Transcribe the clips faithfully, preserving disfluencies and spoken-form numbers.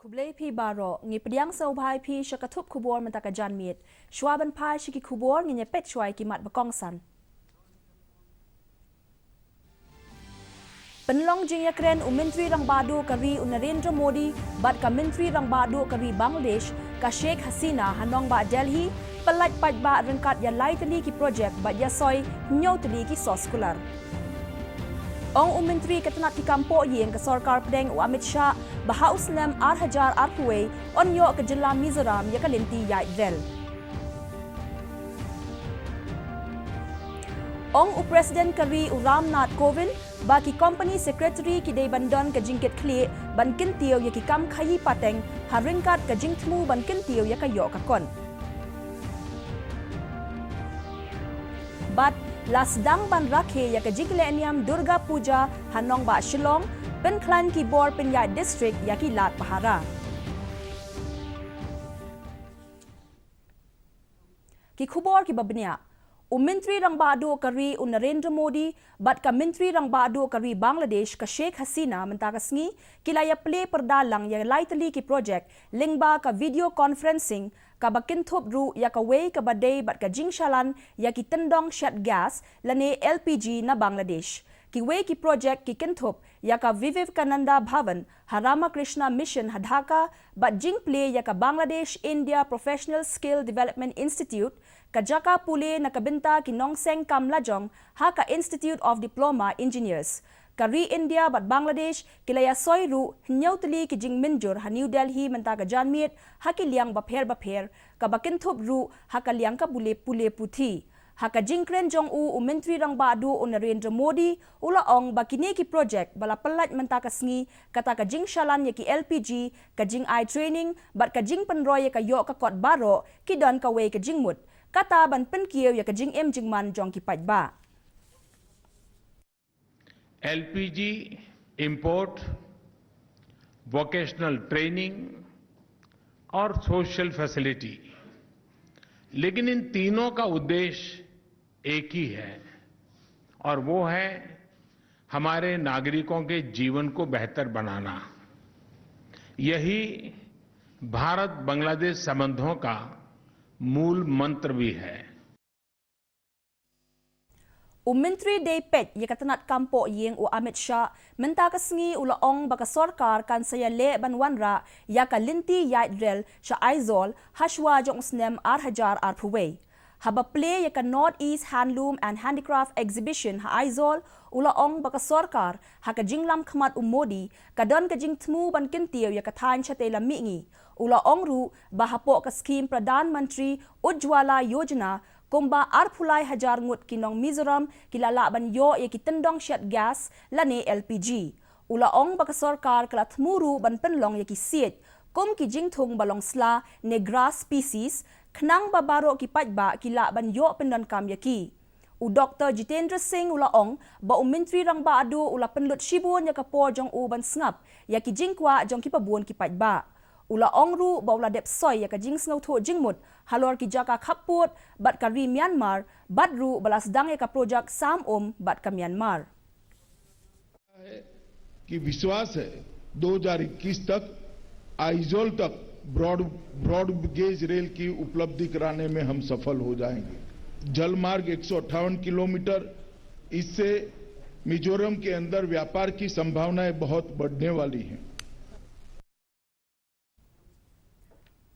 Khublei phi baroh, ngi pdiang sngewbha ïa phi sha ka thup khubor mynta ka janmiet. Shuwa ban phai sha ki khubor, ngin ïa peit shuwa ïa ki mat ba kongsan. Pynlong jingïakren u Myntri Rangbah Duh ka ri u Narendra Modi bad ka Myntri Rangbah Duh ka ri Bangladesh ka Sheikh Hasina ha nongbah Delhi, pyllait paidbah ryngkat ïa lai tylli ki projek bad ïa soi hynñiew tylli ki soskular. Ong u Myntri ka tnat ki kam pohïing ka Sorkar Pdeng u Amit Shah ba ha u snem ar hajar arphew wei yn ïoh ka jylla Mizoram ïa ka lynti ïaid rel. Ong u President ka ri u Ram Nath Kovind ba ki Company Secretary ki dei ban don ka jingkitkhlieh ban kyntiew ïa ki kam khaïi pateng ha ryngkat ka jingthmu ban kyntiew ïa ka ïoh ka kot. Bad la sdang ban rakhe ïa ka jinglehniam Durga Puja ha nongbah Shillong, pynkhlaiñ ki bor pynïaid district ïa ki lad pahara. Ki khubor kiba bniah. U Myntri Rangbah Duh ka ri u Narendra Modi bad ka Myntri Rangbah Duh ka ri Bangladesh ka Sheikh Hasina mynta ka sngi ki la ïa plie pyrda lang ïa lai tylli ki projek lyngba ka video conferencing, kaba kynthup ruh ïa kawei kaba dei bad ka jingshalan ïa ki tyndong shet gas lane L P G na Bangladesh. Kiwei ki projek ki kynthup ïa ka Vivekananda Bhavan ha Ramakrishna Mission ha Dhaka bad jingplie ïa ka Bangladesh India Professional Skill Development Institute, ka jaka pule na ka bynta ki nongseng kam lajong ha ka Institute of Diploma Engineers. Ka ri India bad Bangladesh ki la ïa soi ruh hynñiew tylli ki jingmynjur ha New Delhi mynta ka janmiet ha ki liang bapher bapher, kaba kynthup ruh ha ka liang ka bule pule puthi. Ha ka jingkren jong u, u Myntri Rangbah Duh u Narendra Modi u la ong ba kine ki projek ba la pyllait mynta ka sngi, kata ka jingshalan ïa ki L P G, ka jingai training bad ka jingpynroi ïa ka ïoh ka kot baroh, ki don kawei ka jingmut, kata ban pynkiew ïa ka jingim jingman jong ki paidbah. एलपीजी, इंपोर्ट, वोकेशनल ट्रेनिंग और सोशल फैसिलिटी, लेकिन इन तीनों का उद्देश्य एक ही है, और वो है हमारे नागरिकों के जीवन को बेहतर बनाना। यही भारत बांग्लादेश संबंधों का मूल मंत्र भी है। U Myntri dei peit ïa ka tnat kam pohïing u Amit Shah mynta ka sngi u la ong ba ka sorkar kan sa ïaleh ban wanrah ïa ka lynti ïaid rel sha Aizawl ha shuwa jong u snem ar hajar arphew wei. Haba plie ïa ka North East Handloom and Handicraft Exhibition ha Aizawl, u la ong ba ka sorkar ha ka jinglam khmat u Modi ka don ka jingthmu ban kyntiew ïa ka thaiñ shatei la mihngi. U la ong ruh ba hapoh ka skhim Pradhan Mantri Ujjwala Yojana, kumba arphew lai hajar ngut ki nong Mizoram ki la lah ban ïoh ïa ki tyndong shet gas lane L P G. U la ong ba ka sorkar ka la thmu ruh ban pynlong ïa ki siej kum ki jingthung ba long sla ne grass species, khnang ba baroh ki paidbah ki lah ban ïoh pyndonkam ïa ki. U Doktor Jitendra Singh u la ong ba u Myntri Rangbah Duh u la pynlut shibun ïa ka por jong u ban sngap ïa ki jingkwah jong kiba bun ki paidbah. U la ong ruh ba u la dep soi ïa ka jingsngewthuh jingmut halor ki jaka khappud bad ka ri Myanmar, bad ruh ba la sdang ïa ka projek sam um bad ka Myanmar. है कि विश्वास है दो हज़ार इक्कीस तक आइजोल तक ब्रॉड ब्रॉड गेज रेल की उपलब्धि कराने में हम सफल हो जाएंगे। जलमार्ग एक सौ अट्ठावन किलोमीटर, इससे मिजोरम के अंदर व्यापार की संभावनाएं बहुत बढ़ने वाली हैं।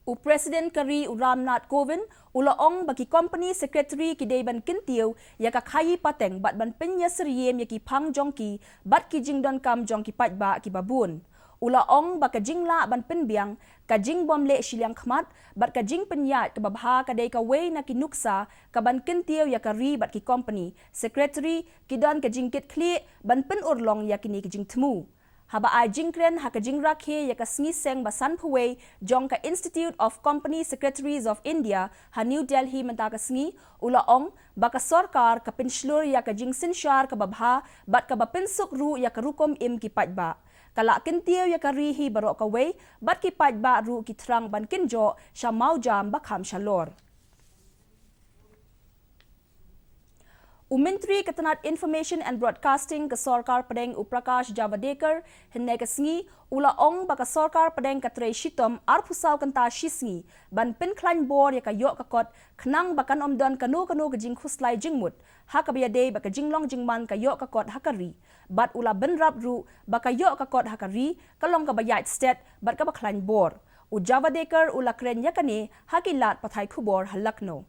U President ka ri u Ram Nath Kovind u la ong ba ki Company Secretary ki dei ban kyntiew ïa ka khaïi pateng bad ban pynïasyriem ïa ki phang jong ki bad ki jingdonkam jong ki paidbah kiba bun. U la ong ba ka jinglah ban pynbiang, ka jingbym leh shiliang khmat bad ka jingpynïaid kaba bha ka dei kawei na ki nuksa kaban kyntiew ïa ka ri bad ki Company Secretary ki don ka jingkitkhlieh ban pynurlong ïa kine ki jingthmu. Haba ai jingkren ha ka jingrakhe ïa ka sngi seng ba sanphew wei jong ka Institute of Company Secretaries of India ha New Delhi mynta ka sngi, u la ong ba ka sorkar ka pynshlur ïa ka jingsynshar kaba bha bad kaba pynsuk ruh ïa ka rukom im ki paidbah. Ka la kyntiew ïa ka ri hi baroh kawei bad ki paidbah ruh ki thrang ban kynjoh sha mawjam ba kham shalor. U Myntri ka tnat Information and Broadcasting ka Sorkar Pdeng u Prakash Javadekar hynne ka sngi u la ong ba ka Sorkar Pdeng ka trei shitom arphew saw kynta shisngi ban pynkhlaiñ bor ïa ka ïoh ka kot khnang ba kan ym don kano kano ka jingkhuslai jingmut ha kaba ïadei bad ka jinglong jingman ka ïoh ka kot ha ka ri. Bad u la bynrap ruh ba ka ïoh ka kot ha ka ri ka long kaba ïaid stet bad kaba khlaiñ bor. U Javadekar u la kren ïa kane ha ki lad pathai khubor ha Lucknow.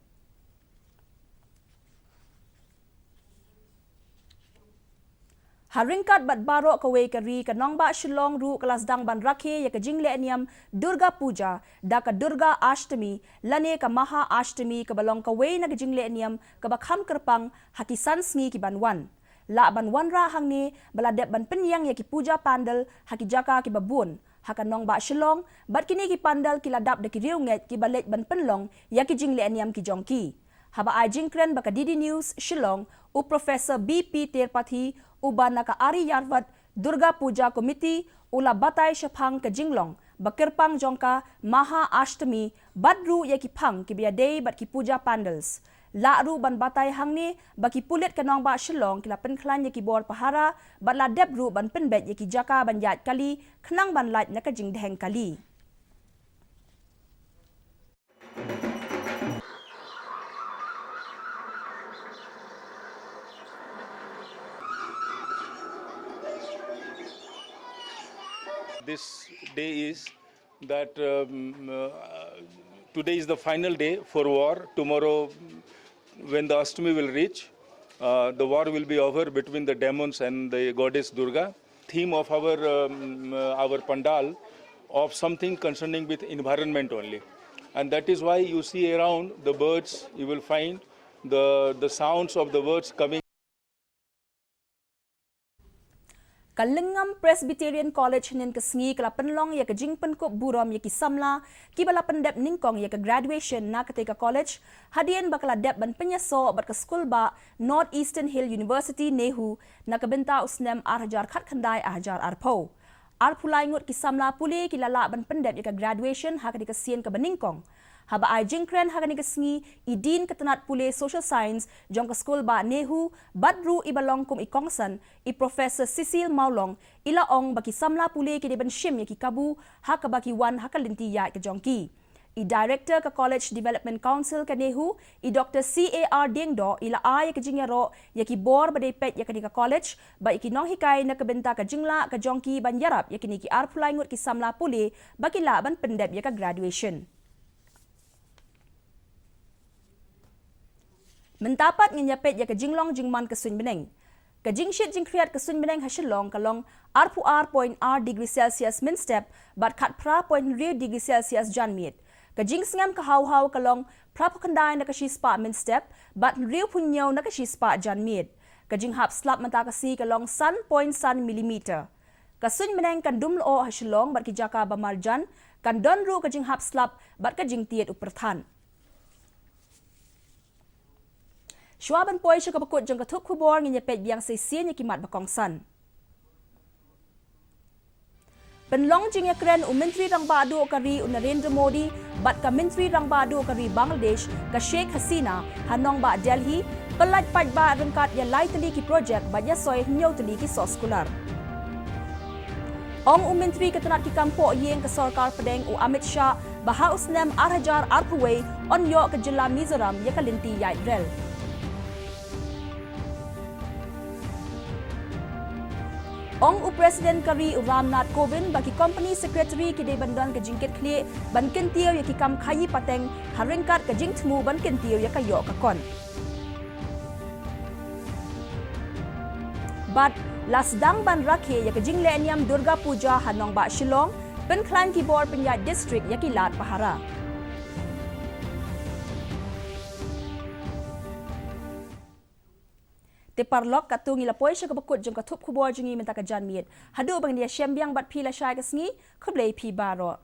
Ha ryngkat bad baroh kawei ka ri, ka nongbah Shillong ruh ka la sdang ban rakhe ïa ka jingleh niam Durga Puja da ka Durga Ashtami lane ka Maha Ashtami, kaba long kawei na ka jingleh niam kaba kham kyrpang ha ki san sngi ki ban wan. Lah ban wanrah hangne ba la dep ban pynïeng ïa ki puja pandal ha ki jaka kiba bun ha ka nongbah Shillong, bad kine ki pandal ki la dap da ki riewngeit kiba leit ban pynlong ïa ki jingleh niam ki jong ki. Haba ai jingkren bad ka D D News Shillong, u Professor B P Tirpathi, uba na ka Ariyarvat Durga Puja Committee, u la batai shaphang ka jinglong ba kyrpang jong ka Maha Ashtami bad ruh ïa ki phang kiba ïadei bad ki puja pandals. Lah ruh ban batai hangne ba ki pulit ka nongbah Shillong ki la pynkhlaiñ ïa ki bor pahara bad la dep ruh ban pynbeit ïa ki jaka ban ïaid kali khnang ban lait na ka jingdheng kali. This day is that, um, uh, today is the final day for war. Tomorrow, when the Ashtami will reach, uh, the war will be over between the demons and the goddess Durga. Theme of our, um, uh, our pandal of something concerning with environment only, and that is why you see around the birds. You will find the the sounds of the birds coming. Ka Lyngngam Presbyterian College hynnin ka sngi ka la pynlong ïa ka jingpynkup burom ïa ki samla kiba la pyndep nyngkong ïa ka graduation na katei ka college, hadien ba ka la dep ban pynïasoh bad ka skul bah North Eastern Hill University, NEHU, na ka bynta u snem ar hajar khatkhyndai ar hajar arphew. Arphew lai ngut ki samla pule ki la lah ban pyndep ïa ka graduation ha kane ka sien kaba nyngkong. Haba ai jingkren ha kane ka sngi, i Dean ka tnat pule Social Science jong ka skul bah NEHU bad ruh iba long kum i kongsan, i Professor Cecile Mawlong, i la ong ba ki samla pule ki dei ban shim ïa ki kabu ha kaba ki wan ha ka lynti ïaid ka jong ki. I Director ka College Development Council ka NEHU, i Doctor C A R Diengdoh, i la ai ïa ka jingïaroh ïa ki bor ba dei peit ïa kane ka college bad ïa ki nonghikai na ka bynta ka jinglah ka jong ki ban ïarap ïa kine ki arphew lai ngut ki samla pule ba ki lah ban pyndep ïa ka graduation. Mynta pat ngin ïa peit ïa ka jinglong jingman ka suiñ bneng. Ka jingshit jingkhriat ka suiñ bneng ha Shillong ka long arphew ar point ar degree Celsius mynstep bad khatphra point hynriew degree Celsius janmiet. Ka jingsngem ka haw haw ka long phraphew khyndai na ka shispah mynstep bad hynriewphew hynñiew na ka shispah janmiet. Ka jinghap slap mynta ka sngi ka long san point san millimeter. Ka suiñ bneng kan dum lyoh ha Shillong bad ki jaka ba marjan, kan don ruh ka jinghap slap bad ka jingtied u pyrthat. Shuwa ban poi sha kaba kut jong ka thup khubor, ngin ïa peit biang sa shisien ïa ki mat ba kongsan. Pynlong jingïakren u Myntri Rangbah Duh ka ri u Narendra Modi bad ka Myntri Rangbah Duh ka ri Bangladesh ka Sheikh Hasina ha nongbah Delhi, pyllait paidbah ryngkat ïa lai tylli ki projek bad ïa soi hynñiew tylli ki sohskular. Ong u Myntri ka tnat ki kam pohïing ka Sorkar Pdeng u Amit Shah ba ha u snem ar hajar arphew wei yn ïoh ka jylla Mizoram ïa ka lynti ïaid rel. Ong u President ka ri u Ram Nath Kovind ba ki Company Secretary ki dei ban don ka jingkitkhlieh ban kyntiew ïa ki kam khaïi pateng ha ryngkat ka jingthmu ban kyntiew ïa ka ïoh ka kot. Bad la sdang ban rakhe ïa ka jingleh niam Durga Puja ha nongbah Shillong, pynkhlaiñ ki bor pynïaid district ïa ki lad pahara. Te paralok, katto ngi la poi sha kaba kut jong ka thup khubor jong ngi mynta ka janmiet. Haduh ba ngin ïashem biang bad phi lashai ka sngi, khublei phi baroh.